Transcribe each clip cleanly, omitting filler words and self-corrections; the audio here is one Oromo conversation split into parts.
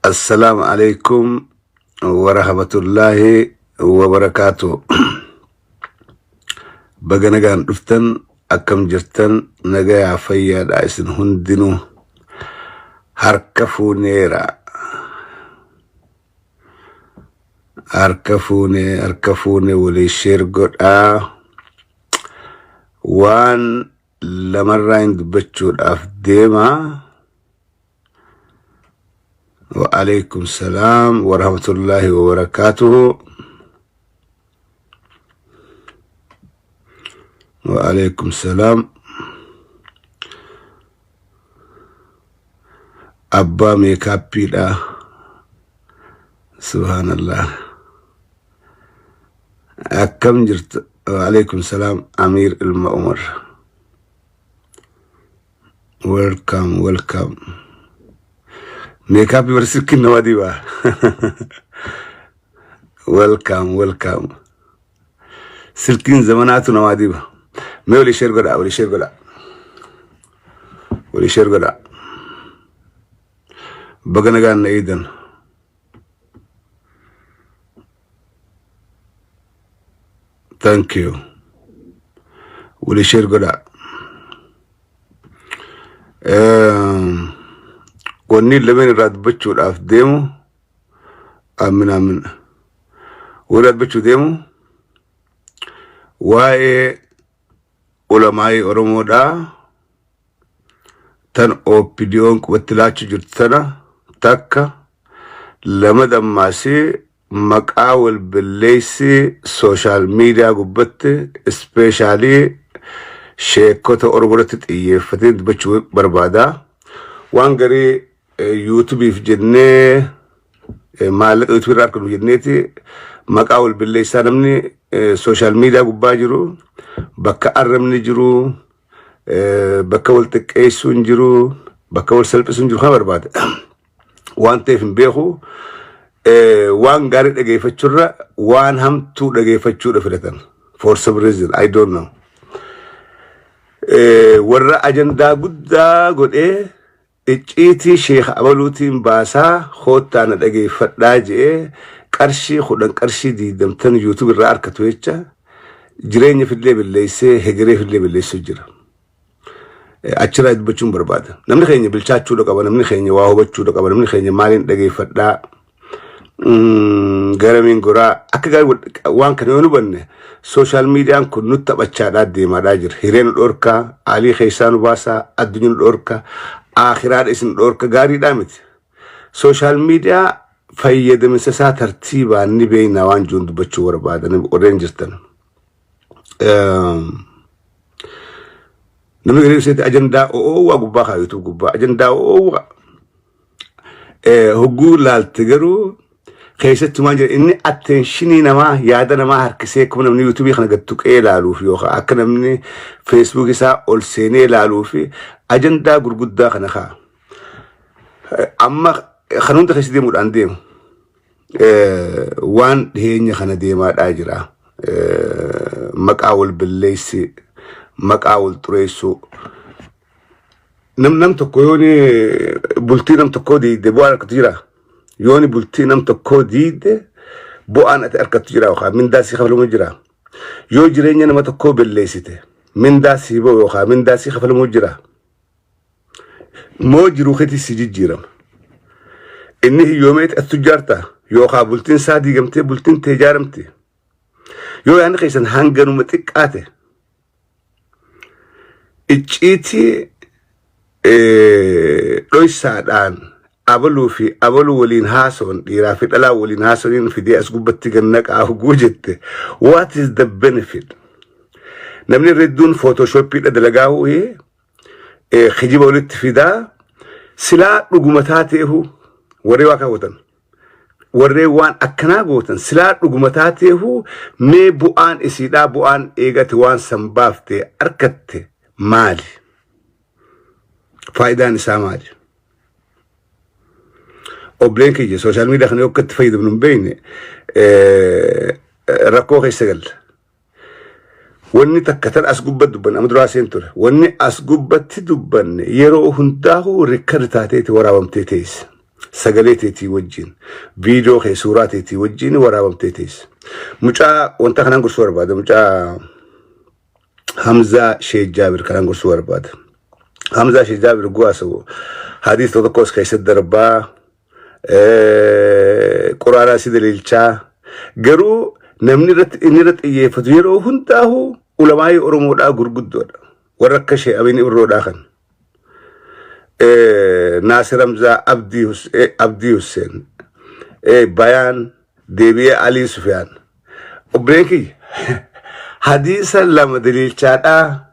Assalaamu alaikum wa rahmatullaahi wa barakaatu. Baga nagaan dhuftan, akkam jirtan? Nagayaa, fayyaadha isin hundinuu? Harka fuuneera. Harka fuune, harka fuune, walii share godhaa. Waan lamarraa hin dubbachuudhaaf deema. Wa alaikum salaam wa rahmatullahi wa barakaatuhu. Wa alaikum salaam. Abbaa meekaappiidha. Subhaanallah. Akkam jirtu? Wa alaikum salaam, Amiir ilma Umar. Welcome, welcome. Meekaappii bara silkiin nama dibaa. Welcome, welcome. Silkiin zamanaatu namaa diba. Mee walii share godhaa, walii share godhaa. Walii share godhaa. Baga nagaan na eedan. Thank you. Walii share godhaa. Wanni lameen irraa dubbachuudhaaf deemu, amin amin. Warri dubbachuu deemu waa'ee ulamaa'ii Oromoodhaa tan OPDO'n qubatti laachuu jirtu tana takka, lama dammaasii maqaa wal balleessii social media gubbatti, especially sheekota Oromoo irratti xiyyeeffatee dubbachuu barbaada. Waan garii YouTubeiif jennee, maallaqa YouTube irraa argannu jenneeti maqaa wal balleessaa. Namni social media gubbaa jiru bakka arrabni jiru, bakka wal xiqqeessuun jiru, bakka wal salphisuun jiru kana barbaada. Waan ta'eef hin beeku, waan gaarii dhageeffachuurra waan hamtuu dhageeffachuudha filatan. For some reason, I don't know. Warra ajandaa guddaa godhee icciitii sheekh abaluutiin baasaa, koottaa na dhageeffadhaa je'ee qarshii 10, qarshii 20 YouTube irraa argatu jecha jireenya fillee balleessee hegeree fillee balleessuu jira. Achirraa dubbachuun barbaada. Namni keenya bilchaachuudha qaba. Namni keenya waa hubachuudha qaba. Namni keenya maaliin dhageeffadhaa, garamiin goraa akka gaarii waan kana yoo hubanne, social mediaan kun nutti taphachaadhaa deemaadhaa jira. Hiree nu dhorkaa, alii keessaa nu baasaa, addunyaa nu dhorkaa, akhiraadha isin dhorka, gaariidhaa miti. Social media fayyadaminsa isaa tartiibaan ni beekna waan jiruun dubbachuu barbaada warreen jirtan. Namni garii isheetti ajandaa oowwaa gubbaa kaa YouTube gubbaa ajandaa oowwaa. Hogguu laalte garuu keessatti maal jedha? Inni attentionii namaa, yaada namaa harkisee akkuma namni YouTubeii kana gad tuqee ilaaluuf yookaan akka namni Facebook isaa ol seenee ilaaluuf ajandaa gurguddaa kana kaa. Amma kan hunda keessa deemuudhaan deemu. Waan dhiyeenya kana deemaadhaa jira. Maqaa wal balleessi, maqaa wal xureessuu. Nam tokko yooni bultii nam tokkoo diigde bu'aan argatu jira. Yooni bultii nam tokkoo diigde bu'aan ati argattu jira yookaan mindaa sii kafalamu jira. Yoo jireenya nama tokkoo balleessite mindaa sii ba'u yookaan mindaa sii kafalamu jira. Moo jiruu keetii si jijjiirama. Inni hiyyoomeeti ati tujjaarta yookaan bultiin isaa diigamtee bultiin tee ijaaramti. Yoo yaadni keessan hanganuma xiqqaate icciitii dhoysaadhaan abaluu fi abaluu waliin haasoon, dhiiraa fi dhalaa waliin haasoniin fidee as gubbatti gannaqaa huguu jette, what is the benefit? Namni hedduun Photoshopiidha dalagaa ho'ee kijiba walitti fidaa. Silaa dhuguma taateehu, warree waa kaawwatan, warreen waan akkanaa gootan, silaa dhuguma taateehu mee bu'aan isiidhaa, bu'aan eegate waan san baafte argatte maali? Faayidaan isaa maali? Obboleen kiyya, social media kana yoo akka itti fayyadamnu hin beekne rakkoo keessa galla. Wanni takka tan as gubbatti dubbanne, amma duraa seen ture. Wanni as gubbatti dubbanne yeroo hundaa'uu record taateeti waraabamtee teessa. Sagalee teetii wajjin, viidiyoo kee suuraa teetii wajjin waraabamtee teessa. Mucaa wanta kanaan gorsuu barbaada. Mucaa Hamzaa Sheek Jaabir kanaan gorsuu barbaada. Hamzaa Sheek Jaabir guwaasa'u hadiis tokko tokkos keessatti darbaa, quraanaa si daliilchaa, garuu namni irratti inni irratti xiyyeeffatu yeroo hundaahu ulamaayii Oromoodhaa gurguddoodha. Warra akka Sheek Abiin Ibroodhaa kan. Naasir Hamzaa, Abdii Hussein, Bayaan deebi'ee Alii Sufiyaan. Obboleen kiyya, hadiisa lama daliilchaadhaa,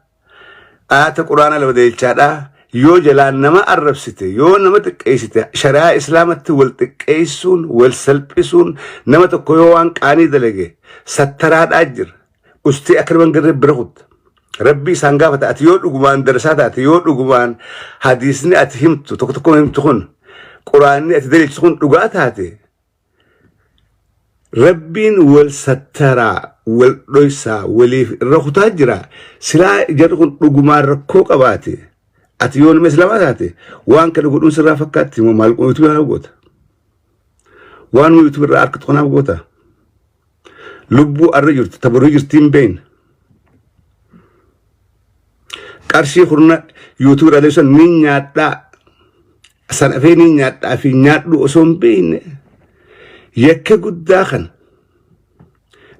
ayata quraanaa lama daliilchaadhaa yoo jalaan nama arrabsite, yoo nama xiqqeessite, shari'aa islaamatti wal xiqqeessuun, wal salphisuun, nama tokko yoo waan qaanii dalage sattaraadhaa jira. Ustee akka nama hin garree bira kutta. Rabbi isaan gaafata. Ati yoo dhugumaan darasaa taate, yoo dhugumaan hadiisni ati himtu tokko tokko himtu kun, quraanni ati daliilchitu kun dhugaa taate, Rabbiin wal sattaraa, wal dhoysaa, waliif irra kutaa jira. Silaa jarri kun dhugumaan rakkoo qabaate, ati yoo nama islaamaa taate waan kana godhuun sirraa fakkaatti moo maal YouTube irraa goota? Waan YouTube irraa harkatu kanaaf goota? Lubbuu arra jirtu ta boruu jirti hin beekne. Qarshii kurna YouTube irraa deebisan ni nyaadhaa. San afee ni nyaadhaa fi nyaadhu osoo hin beekne yakka guddaa kana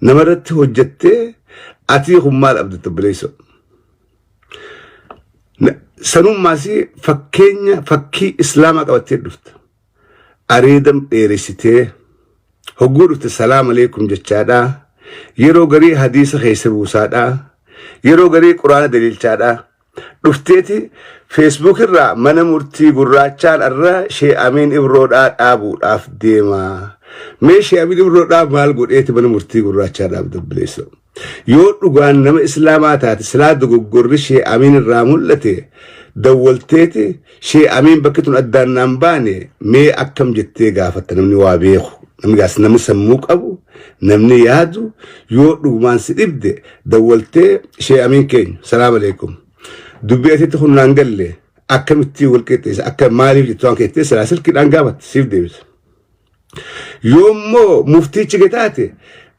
namarratti hojjettee atii kun maal abdatta, obboleessoo? Sanummaas fakkeenya fakkii islaamaa qabattee dhufta. Areedam dheeressitee hogguu dhufte salaam aleekum jechaadhaa. Yeroo garii hadiisa keessa buusaadhaa. Yeroo garii quraana daliilchaadhaa. Dhufteeti Facebook irraa mana murtii gurraachaan irra Shee Amiin Ibroodhaa dhaabuudhaaf deema. Mee Shee Amiin Ibroodhaa maal godheeti mana murtii gurraachaa dhaabda, obboleessoo? Yoo dhugaan nama islaamaa taate, silaa dogoggorri Shee Amiin irraa mul'ate dawwalteeti Shee Amiin bakki tun addaan naan baane mee akkam jettee gaafatta. Namni waa beeku, namni gaas, namni sammuu qabu, namni yaadu, yoo dhugumaan si dhibde dawwaltee Shee Amiin keenya, salaam aleekum, dubbii asitti kun naan galle, akkamitti wal qixxeessa, akka maaliif jettu waan keettee silaa silkiidhaan gaafatte siif deebisa. Yoommoo muftichi gataate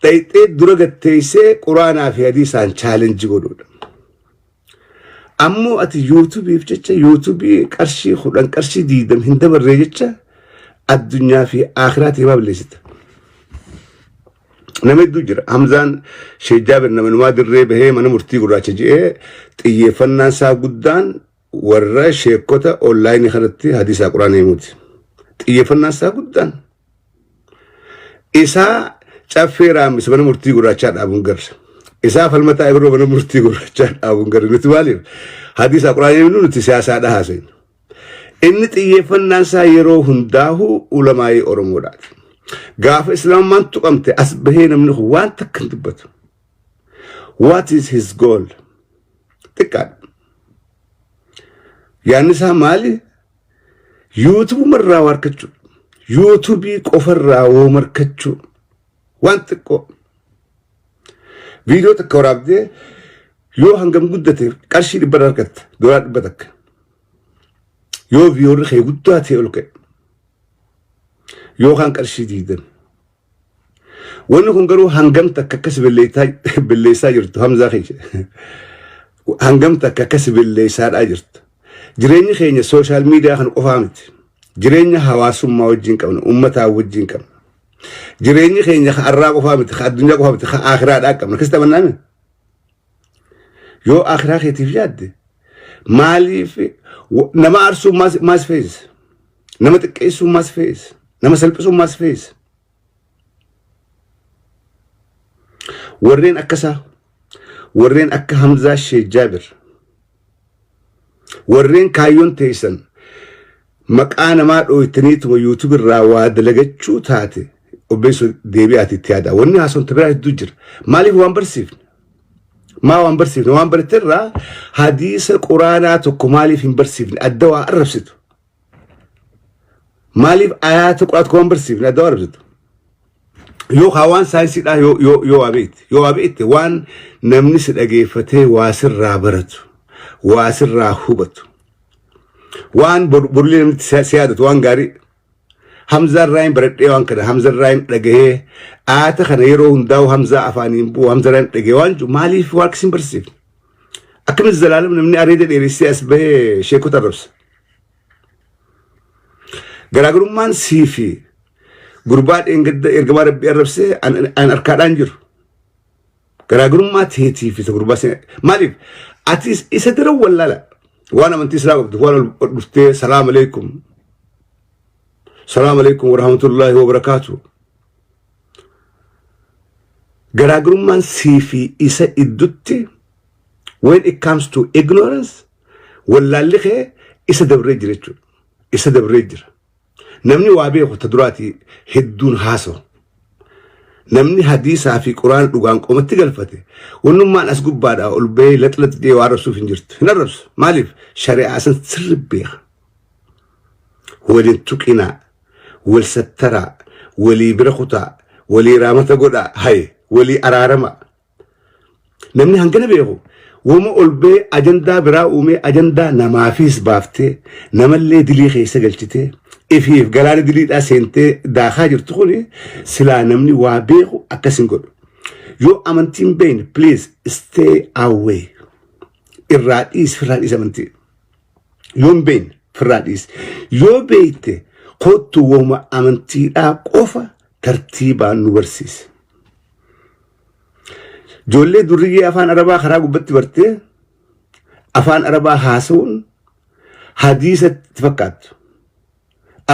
dhayxee dura gatteessee quraanaa fi hadiisaan challenge godhuudha. Ammoo ati YouTubeiif jecha, YouTubeii qarshii 10, qarshii 20 hin dabarree jecha addunyaa fi akiraatti himaa balleessita. Nama hedduu jira. Hamzaan Sheek Jaabir nama numaa dirree bahee mana murtii gurraacha je'ee xiyyeeffannaan isaa guddaan warra sheekota onlineii kanatti hadiisaa quraana himuuti. Xiyyeeffannaan isaa guddaan. Isaa caffee raammis mana murtii gurraachaa dhaabuun garra. Isaa falmataa Ibroo mana murtii gurraachaa dhaabuun garra. Nuti maaliif hadiisaa quraana himnu? Nuti siyaasaadha haasofna. Inni xiyyeeffannaan isaa yeroo hundaahu ulamaayii Oromoodhaati. Gaafa islaamummaan tuqamte as bahee namni kun waan takka hin dubbatu. What is his goal? Xiqqaadha. Yaadni isaa maali? YouTubeuma irraa waa argachuu. YouTubeii qofarraa woo markachuu. Waan xiqqoo. Viidiyoo takka waraabdee yoo hangam guddate qarshii 100 irraa argatta. Doolaara 100. Yoo viewerri kee guddaa ta'e ol ka'e. Yookaan qarshii 20. Wanni kun garuu hangam takka akkas belleessaa jirtu Hamzaa keessa. Hangam takka akkas belleessaadhaa jirtu. Jireenyi keenya social media kan qofaa miti. Jireenya hawaasummaa wajjin qabna, uummataa wajjin qabna. Jireenyi keenya ka arraa qofaa miti, ka addunyaa qofaa miti, ka akiraadhaa qabna. Akkasitti amannaame? Yoo akiraa keetiif yaadde, maaliif nama aarsuu maas feesisa? Nama xiqqeessuu maas feesisa? Nama salphisuu maas feesisa? Warreen akkasaa, warreen akka Hamzaa Sheek Jaabir, warreen kaayyoon teessan maqaa namaa dhooytaniituma YouTube irraa waa dalagachuu taate, obbeessoo deebi'aati itti yaada. Wanni haasofte biraa hedduu jira. Maaliif waan barsiifne? Maa waan barsiifne? Waan barate irraa hadiisa quraanaa tokko maaliif hin barsiifne? Adda waa arrabsitu. Maaliif ayaata quraanaa tokko waan barsiifne adda waa arrabsitu? Yoo kaa waan saayinsiidhaa yoo waa beekte, yoo waa beekte, waan namni si dhageeffatee waa sirraa baratu, waa sirraa hubatu, waan borullee namni si yaadatu, waan gaarii. Hamzaa irraa hin baradhee waan kana Hamza irraa hin dhagahee aata kana yeroo hundaa'u Hamzaa afaaniin bu'u Hamza irraa hin dhagahee waan jiru maaliif waan akkasiin barsiifne? Akkamitti zalaalam namni areeda dheeressee as bahee sheekota arrabsa? Garaagarummaan sii fi gurbaa dheengadda ergamaa rabbii arrabsee an harkaadhaan jiru. Garaagarummaa teetii fi isa gurbaa maaliif atis isa daran wallaala waan amantii islaamaa qabdu waan ol dhuftee salaam alaikum salaam alaikum warahmatullaahi wabarakaatu. Garaagarummaan sii fi isa iddutti when it comes to ignorance wallaalli kee isa dabree jira jechuudha. Isa dabree jira. Namni waa beeku ta duraati hedduun haasawu. Namni hadiisaa fi quraana dhugaan qomatti galfate wannummaan as gubbaadhaa ol bahee laxlax jedhee waa arrabsuuf hin jirtu. Hin arrabsu. Maaliif? Shari'aa san sirri beeka. Waliin tuqinaa, wal sattaraa, walii bira kutaa, walii raamata godhaa, haye, walii araarama. Namni hangana beeku wama ol ba'ee ajandaa biraa uumee ajandaa namaafis baaftee namallee dilii keessa galchitee ifiif galaana diliidhaa seentee daakaa jirtu kun silaa namni waa beeku akkas hin godhu. Yoo amantiin beekne please stay away. Irraa dhiisi firraa dhiisi amantii. Yoo hin beekne firraa dhiisi. Yoo beekte kottu wama amantiidhaa qofa tartiibaan nu barsiisi. Ijoollee durriyyee afaan arabaa karaa gubbatti bartee afaan arabaa haasa'uun hadiisa itti fakkaattu.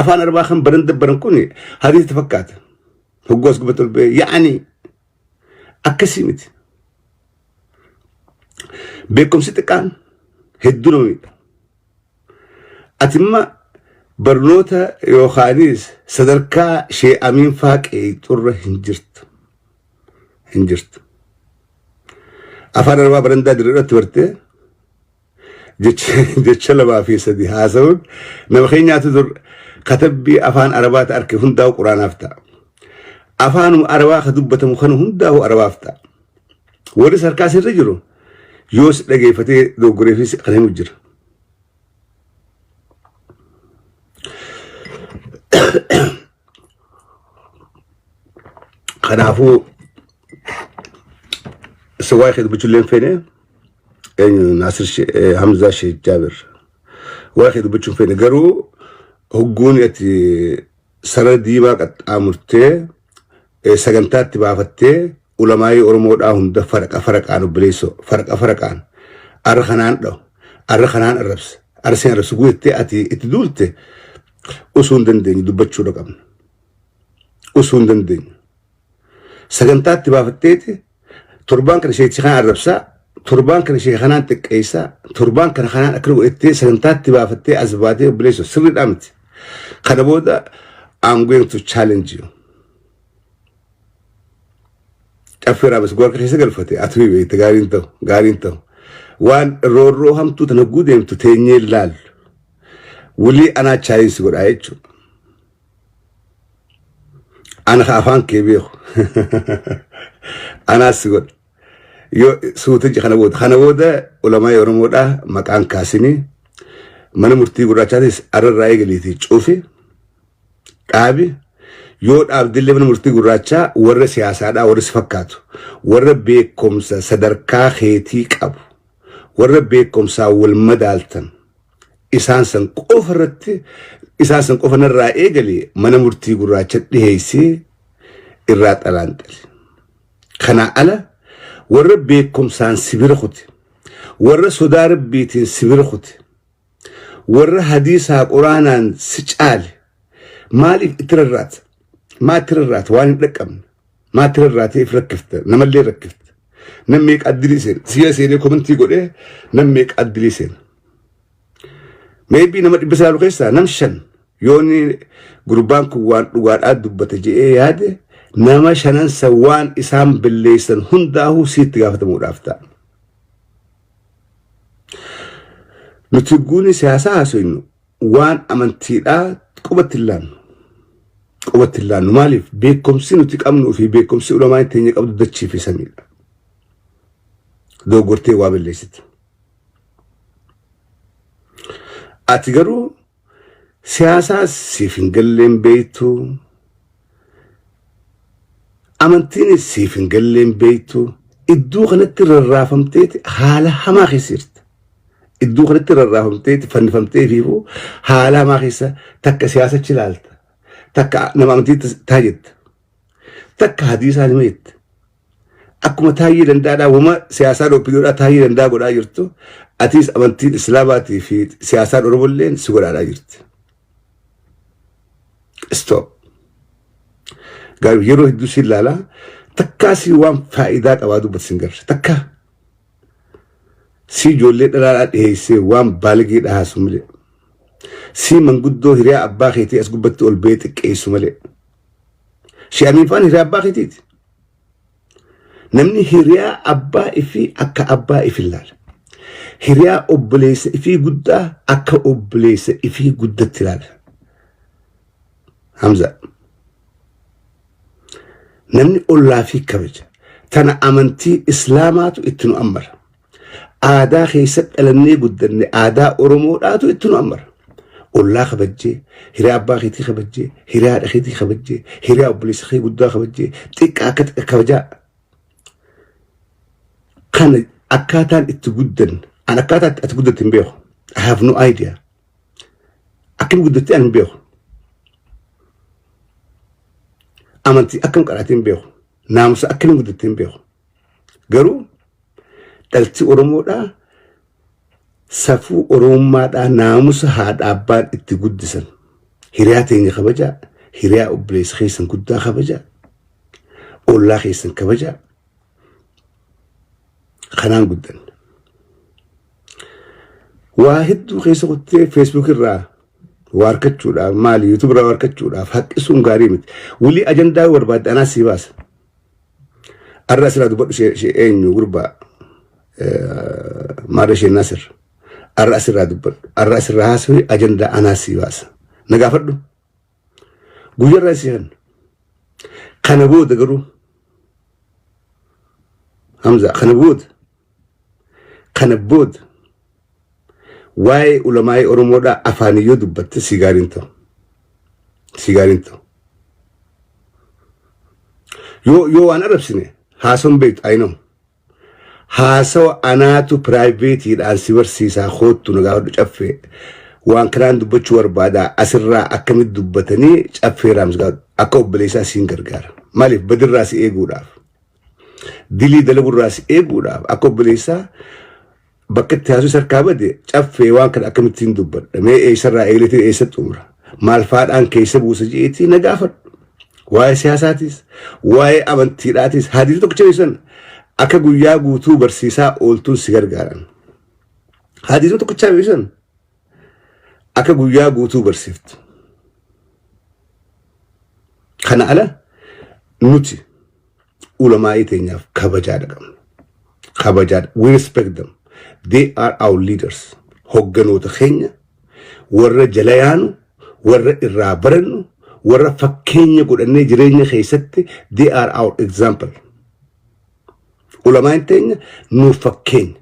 Afaan arabaa kan baran dabbaran kun hadiisa itti fakkaata. Hogguu as gubbatti ol ba'ee yaa'anii akkasii miti. Beekumsi xiqqaan hedduu nama miidha. Ati imma barnoota yookaanis sadarkaa shee amiin faa qeeyxurra hin jirtu. Hin jirtu. Afaan Arabaa barandaa dirreedhaatti bartee jecha lamaa fi sadi haasa'uun nama keenyaatu dur katabbii afaan Arabaa ta arke hundaa'u quraanaaf ta'a. Afaanuma Arabaa ka dubbatamu kana hundaa'u Arabaaf ta'a. Warri sarkaa sirri jiru yoos dhageeffatee doggoreefis kan himu jira. Kanaafuu isa waa'ee kee dubbachuu illee hin feene eenyu Naasir Hamzaa Sheekh Jaabir waa'ee kee dubbachuu hin feene garuu hogguun ati sarara diimaa qaxxaamurtee sagantaatti baafattee ulamaa'ii Oromoodhaa hunda faraqa faraqaan obboleessoo faraqa faraqaan arra kanaan dhahu arra kanaan arrabsa arra seen arrabsa guuttee ati itti duulte osoo hin dandeenye dubbachuudha qabna. Osoo hin dandeenye. Sagantaatti baafatteeti torbaan kana sheechi kana arrabsaa torbaan kana ishee kanaan xiqqeessaa torbaan kana kanaan akkana godhattee sagantaatti baafattee as baatee obboleessoo sirriidhaa miti. Kana booda I'm going to challenge you. Caffee raabas gorka keessa galfate ati beekte gaariin ta'u gaariin ta'u. Waan roorroo hamtuu tana guudeemtu teenyee laallu. Wulii anaa challenge godhaa jechuudha. Ana ka afaan kee beeku. Anaas si godha. Yoo suuta kana booda kana booda ulamaa Oromoodhaa maqaan kaasinii mana murtii gurraachaatis arrarraa eegaliitii cufi dhaabi yoo dhaabdillee mana murtii gurraachaa warra siyaasaadhaa warra si fakkaatu warra beekumsa sadarkaa keetii qabu warra beekumsaa wal madaaltan isaan san qofa irratti isaan san qofa narraa eegali mana murtii gurraacha dhiheessee irraa xalaanxali. Kanaa ala warra beekumsaan si bira kute warra sodaa rabbiitiin si bira kute warra hadiisaa quraanaan si caale maaliif itti rarraata? Maa itti rarraata waan hin dhaqqabne? Maa itti rarraatee if rakkifta? Namallee rakkifta. Nam meeqa addilii seena? Siya seenee komentii godhee nam meeqa addilii seena? Maybe nama 900 keessaa nam shan yoonni gurbaan kun waan dhugaadhaa dubbate je'ee yaade nama shanan san waan isaan balleessan hundaahuu siitti gaafatamuudhaaf ta'a. Nuti guuni siyaasaa haasofnu waan amantiidhaa qubatti hin laannu. Qubatti hin laannu maaliif beekumsi nuti qabnuu fi beekumsi ulamaan teenya qabdu dachii fi samiidha. Dogoggortee waa balleessiti. Ati garuu Siyaasaa siif hin galleen beektu. Amantiinis siif hin galleen beektu. Iddoo kanatti rarraafamteeti haala hamaa keessa jirta. Iddoo kanatti rarraafamteeti fannifamtee fiifuu haala hamaa keessa takka siyaasachi ilaalta. Takka nama amantiitti taajetta. Takka hadiisaa nima jetta. Akkuma Taayyee Danda'aadhaa wama siyaasaan OPDOdhaa Taayyee Danda'aa godhaa jirtu atiis amantiin Islaamaatii fi siyaasaan Oromolleen si godhaadhaa jirti. Stop. Garuu yeroo hedduu si ilaalaa takkaa si waan faayidaa qabaa dubbatu sin garre takkaa. Si ijoollee dhalaadhaa dhiheessee waan baalagee dhahaasu malee. Si manguddoo hiriyaa abbaa keetii as gubbatti ol ba'ee xiqqeessu malee. Shi amiin faan hiriyaa abbaa keetiiti. Namni hiriyaa abbaa ifii akka abbaa ifi ilaala. Hiriyaa obboleessa ifii guddaa akka obboleessa ifii guddatti ilaala. Hamza. Namni ollaa fi kabaja. Tana amantii Islaamaatu itti nu ammara. Aadaa keessa dhalannee guddanne aadaa Oromoodhaatu itti nu ammara. Ollaa kabajjee, hiriyaa abbaa keetii kabajjee, hiriyaa haadha keetii kabajjee, hiriyaa obboleessa kee guddaa kabajjee, xiqqaa akka xiqqa kabajaa. Kana akkaataan itti guddanne, an akkaataa itti ati guddatte hin beeku. I have no idea. Akkam guddatte an hin beeku. Amantii akkam qaraatii hin beeku. Naamusa akkam guddatte hin beeku. Garuu dhalti Oromoodhaa safuu Oromummaadhaa naamusa haadha abbaan itti guddisan. Hiriyaa teenya kabajaa, hiriyaa obboleessa keessan guddaa kabajaa, ollaa keessan kabajaa. Kanaan guddanne. Waa hedduu keessa kuttee Facebook irraa waa harkachuudhaaf maali YouTube irraa waa harkachuudhaaf haqqisuun gaarii miti. Wulii ajandaa yoo barbaadde anaa sii baasa. Arra asirraa dubbadhu ishee eenyu gurbaa maarra ishee Nasir. Arra asirraa dubbadhu. Arra asirraa haasawii ajandaa anaa sii baasa. Na gaafadhu. Guyyarraa sii kenna. Kana booda garuu Hamza kana booda waa'ee ulamaa'ii Oromoodhaa afaanii yoo dubbatte si gaariin ta'u. Si gaariin ta'u. Yoo waan arrabsine haasawan beektu, I know. Haasawa anaatu privateiidhaan si barsiisaa, koottu na gaafadhu, caffee. Waan kanaan dubbachuu barbaadaa, asirraa akkamitti dubbatanii caffee raams gaafadhu. Akka obboleessaa siin gargaara. Maaliif badirraa si eeguudhaaf. Dilii dalagurraa si eeguudhaaf akka obboleessaa bakka itti haasuu harkaa bade, caffee waan kana akkamittiin dubbadha, mee eessarraa eegaleetiin eessa xumura, maal faadhaan keessa buusa jeetii na gaafadhu. Waa'ee siyaasaatis waa'ee amantiidhaatis hadiisa tokkicha beeksisan akka guyyaa guutuu barsiisaa ooltuun si gargaaran. Hadiisa tokkicha beeksisan akka guyyaa guutuu barsiiftu. Kana ala nuti ulamaa'ii teenyaaf kabajaadha qabna. Kabajaadha. We respect them. They are our leaders. Hogganoota keenya warra jala yaanu, warra irraa barannu, warra fakkeenya godhannee jireenya keessatti, they are our example. Ulamaa'in teenya nuuf fakkeenya.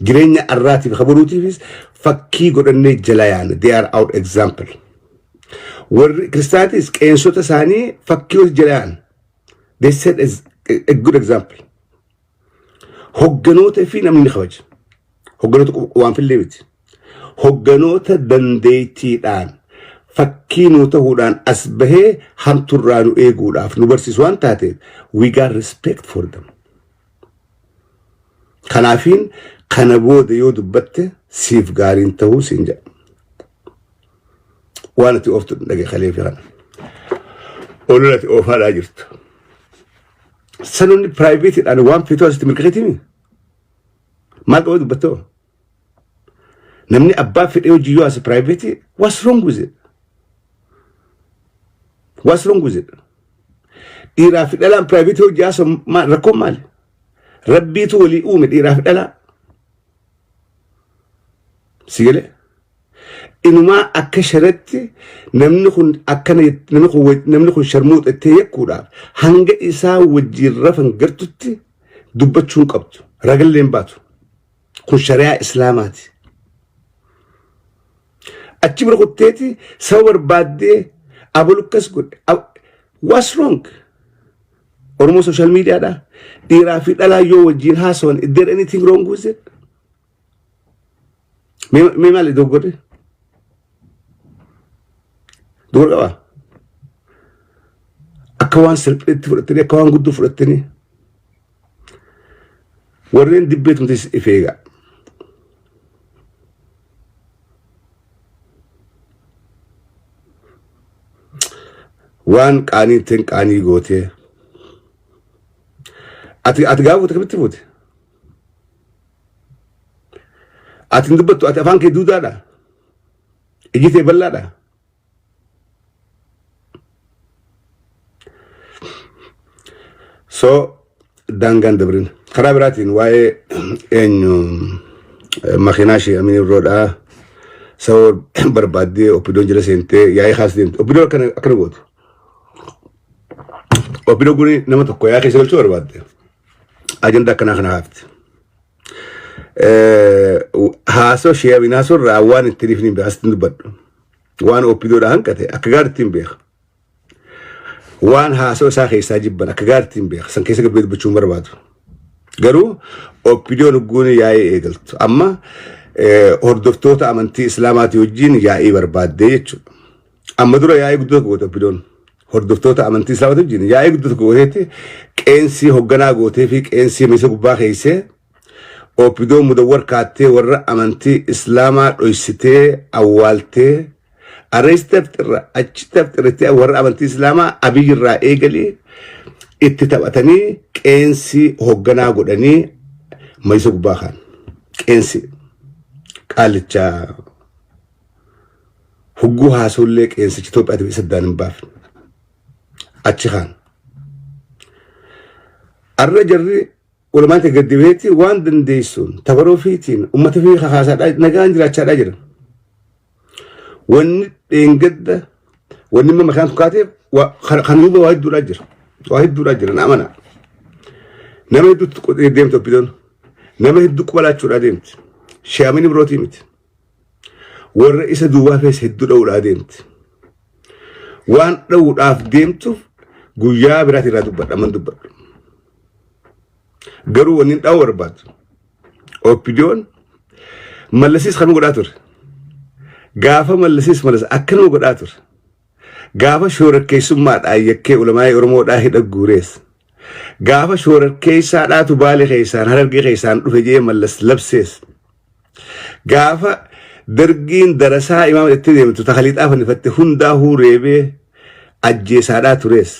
Jireenya arraatiif kabaruutiifis fakkii godhannee jala yaana. They are our example. Warri kiristaanitis qeensota isaanii fakkii jala yaana. They set as a good example. Hogganoota fi namni ni kabaja. Hogganoota waan fillee miti. Hogganoota dandeettiidhaan fakkii nuu ta'uudhaan as bahee hamturraa nu eeguudhaaf nu barsiisu waan taateef, we got respect for them. Kanaafiin kana booda yoo dubbatte siif gaariin ta'uu siin jedha. Waan ati ooftu dhage kalee fi kana. Olola ati oofaadhaa jirtu. Sanoonni privateiidhaan waan feetuu asitti mirkaneetimi. Maal qaba dubbattoo? Namni abbaa fedhee hojii yoo as private, what's wrong with it? What's wrong with it? Dhiiraa fi dhalaan private hojii haasa'u rakkoon maali? Rabbiitu walii uume dhiiraa fi dhalaa. Si galee? Inumaa akka sharatti namni kun akkana, namni kun sharmuuxa ittee yakkuudhaaf hanga isaa wajjin rafan gartutti dubbachuu hin qabdu. Ragallee hin baatu. Kun shari'aa Islaamaati. Achi bira kutteeti saba barbaaddee abalu akkas godhe. What's wrong? Oromoo social media dha. Dhiiraa fi dhalaa yoo wajjin haasawan, is there anything wrong with it? Mee maali dogoggorri? Dogoggora qabaa? Akka waan salpheetti fudhattanii, akka waan guddoo fudhattanii, warreen dibbee tumtis if eegaa. Waan qaanii ittiin qaanii gootee. Ati gaafa fuute kamitti fuute? Ati hin dubbattu, ati afaan kee duudaadha. Iji tee bal'aadha. So daangaan dabrin. Karaa biraatiin waa'ee eenyu makiinaa ishee Amin Ibroodhaa sababa barbaaddee OPDOn jala seentee yaa'ii kaas deemte. OPDOn akkana gootu. OPDOn kun nama tokko yaa'ii keessa galchuu barbaadde. Ajandaa akkanaa kana haafti. Haasoo ishee Amin haasoo irraa waan ittiin ifni hin beeku asitti dubbadhu. Waan OPDOdhaa hanqate akka gaariitti hin beeka. Waan haasoo isaa keessaa jibban akka gaariitti hin beeka. San keessa gabbee dubbachuu hin barbaadu. Garuu OPDOn hogguun yaa'ii eegaltu. Amma hordoftoota amantii Islaamaatii wajjin yaa'ii barbaaddee jechuudha. Amma dura yaa'ii guddoo tokko goote OPDOn. Hordoftoota amantii Islaamaatii wajjin yaa'ii guddoo tokko gooteetti qeensii hogganaa gootee fi qeensii meeshaa gubbaa keessee OPDOn mudawwar kaattee warra amantii Islaamaa dhoysitee awwaaltee arreessi tafxirra achi tafxirratti warra amantii Islaamaa Abiy irraa eegalee itti taphatanii qeensi hogganaa godhanii mayisa gubbaa kaan qeensi qaallicha hogguu haasollee qeensichi Itoophiyaatiif isa addaan hin baafne achi kaan. Arra jarri walumaa gadi baheetti waan dandeessuun tabaroo fiitiin uummata fi kakaasaadhaa nagaan jiraachaadhaa jira. Wanni dheengadda wanni immoo makaan tukaateef kan duuba waa hedduudhaa jira. Waa hedduudhaa jira na amana. Nama hedduutti deemti OPDOn. Nama hedduu quba laachuudhaa deemti. Shaamini birootii miti. Warra isa duubaa fees hedduu dha'uudhaa deemti. Waan dha'uudhaaf deemtuuf guyyaa biraati irraa dubbadha man dubbadhu. Garuu wanni dha'uu barbaadu. OPDOn Mallasiis kanuma godhaa ture. Gaafa Mallasiis Mallas akkanuma godhaa ture. Gaafa shororkeessummaadhaan yakkee ulamaa'ii Oromoodhaa hidha guurees. Gaafa shororkeessaadhaatu Baale keessaan Harargee keessaan dhufe jee Mallas labsees. Gaafa Dargiin darasaa imaama jettee deemtu takaliixaa fannifatte hundaahuu reebee ajjeesaadhaa turees.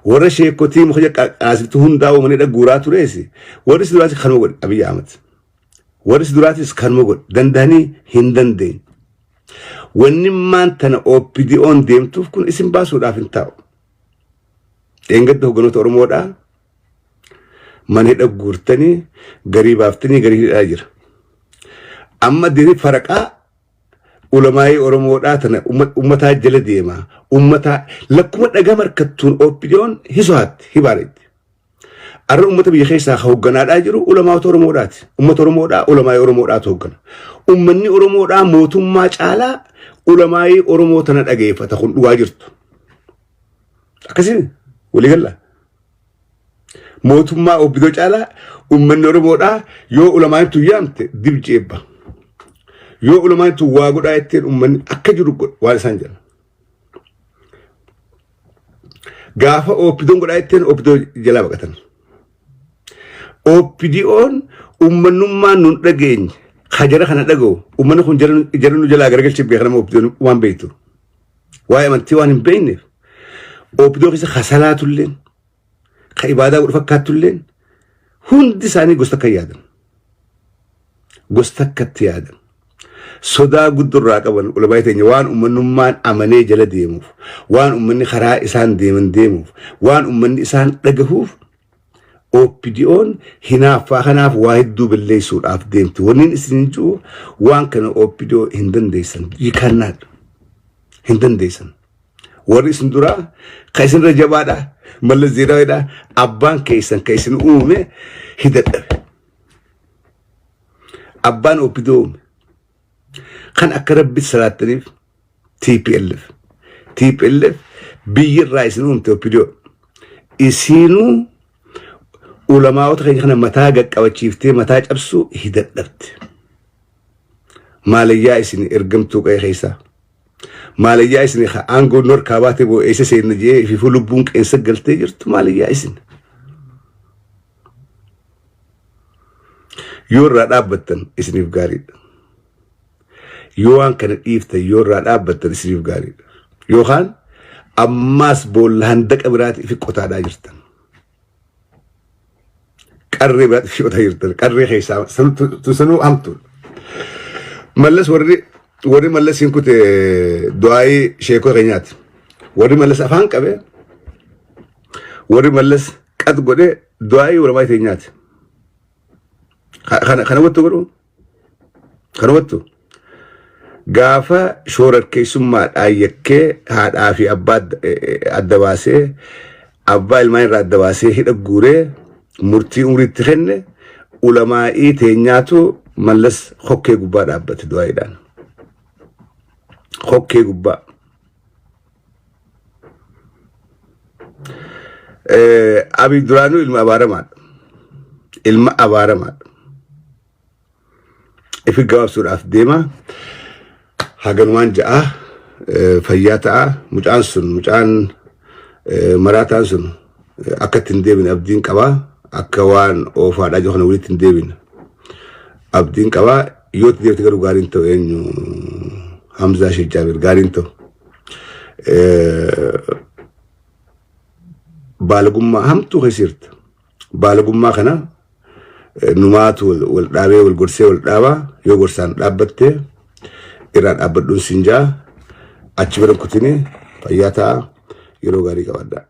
Warra sheekotii muka qaasiftu hundaa'uu mana guuraa turees. Warri si duraatis kanuma godhe Abiyyi Ahmad. Warri si duraatis kanuma godhe danda'anii hin dandeenye. Wanni maan tana OPDOn deemtuuf kun isin baasuudhaaf hin taa'u. Dheengadda hogganoota Oromoodhaa mana hidha guurtanii garii baaftanii garii hidhaa jira. Amma deemee faraqaa ulamaa'ii Oromoodhaa tana ummataa jala deema. Ummataa lakkuma dhagaa markattuun OPDOn hisohaatti hibaaretti. Arra ummata biyya keessaa ka hogganaadhaa jiru ulamaa'ota Oromoodhaati. Ummata Oromoodhaa ulamaa'ii Oromoodhaatu hoggana. Ummanni Oromoodhaa mootummaa caalaa ulamaa'ii Oromoo tana dhageeffata kun dhugaa jirtu. Akkasiin waliigalla. Mootummaa OPDO caalaa ummanni Oromoodhaa yoo ulamaa'in tun yaamte dib jeebba. Yoo ulamaa'in tun waa godhaa jetteen ummanni akka jiru godha waan isaan jedhan. Gaafa OPDOn godhaa jetteen OPDO jalaa baqatan. OPDOn ummannummaan nun dhageenye ka jara kana dhaga'u ummanni kun jara nu jalaa garagalchee beeka nama OPDOn waan beektu. Waa'ee amantii waan hin beekneef OPDO keessa ka salaatulleen ka ibaadaa godhu fakkaattulleen hundi isaanii gosa takka yaadan. Gosa takkatti yaadan. Sodaa guddurraa qaban ulamaa teenya waan ummannummaan amanee jala deemuuf, waan ummanni karaa isaan deeman deemuuf, waan ummanni isaan dhagahuuf OPDOn hinaaffaa kanaaf waa hedduu balleessuudhaaf deemti. Wanni isin jiru waan kana OPDO hin dandeessan. You cannot. Hin dandeessan. Warri isin duraa ka isinirra jabaadha. Mallas Zeenaawidha. Abbaan keessan ka isin uume hidadhabe. Abbaan OPDO uume. Kan akka rabbi salaattaniif TPLF. TPLF biyyi irraa isin uumte OPDO. Isiinuu ulamaa'ota keenya kana mataa gaqqabachiiftee mataa cabsuu hi dadhabde. Maalayyaa isin ergamtuu qe'ee keessaa. Maalayyaa isin aangoo nu harkaa baate boo eessa seenna jee ififuu lubbuun qeensa galtee jirtu maalayyaa isin. Yoo irraa dhaabbattan isiniif gaariidha. Yoo waan kana dhiiftan yoo irraa dhaabbattan isiniif gaariidha. Yookaan ammaas boolla handaqa biraati ifi qotaadhaa jirtan. Qarree biraati ifi qotaa jirtan. Qarree keessaa sanuu hamtuudha. Mallas warri warri mallas hin kute du'aayii sheekota keenyaati. Warri mallas afaan qabe warri mallas qat godhe du'aayii ulamaa teenyaati. Kana kana wattu godhu kana wattu gaafa shoorarkeessummaadhaan yakkee haadhaa fi abbaa adda baasee abbaa ilmaan irraa adda baasee hidha guuree murtii umriitti kenne ulamaa'ii teenyaatu mallas hokkee gubbaa dhaabbate du'aayiidhaan. Hokkee gubbaa. Abiy duraanuu ilma abaaramaadha. Ilma abaaramaadha. Ifi gabaabsuudhaaf deema. Haganumaan ja'a fayyaa ta'a. Mucaan sun mucaan maraataan sun akka itti hin deebine abdiin qaba. Akka waan oofaadhaa jiru kana walitti hin deebine. Abdiin qaba. Yoo itti deebite garuu gaariin ta'u eenyu Hamzaa Sheekh Jaabir gaariin ta'u. Baalagummaa hamtuu keessa jirta. Baalagummaa kana numaatu wal dhaabee wal gorsee wal dhaabaa yoo gorsaan dhaabbatte irraa dhaabbadhuun siin jaa achi bira kutini fayyaa ta'a yeroo gaarii qabaadhaa.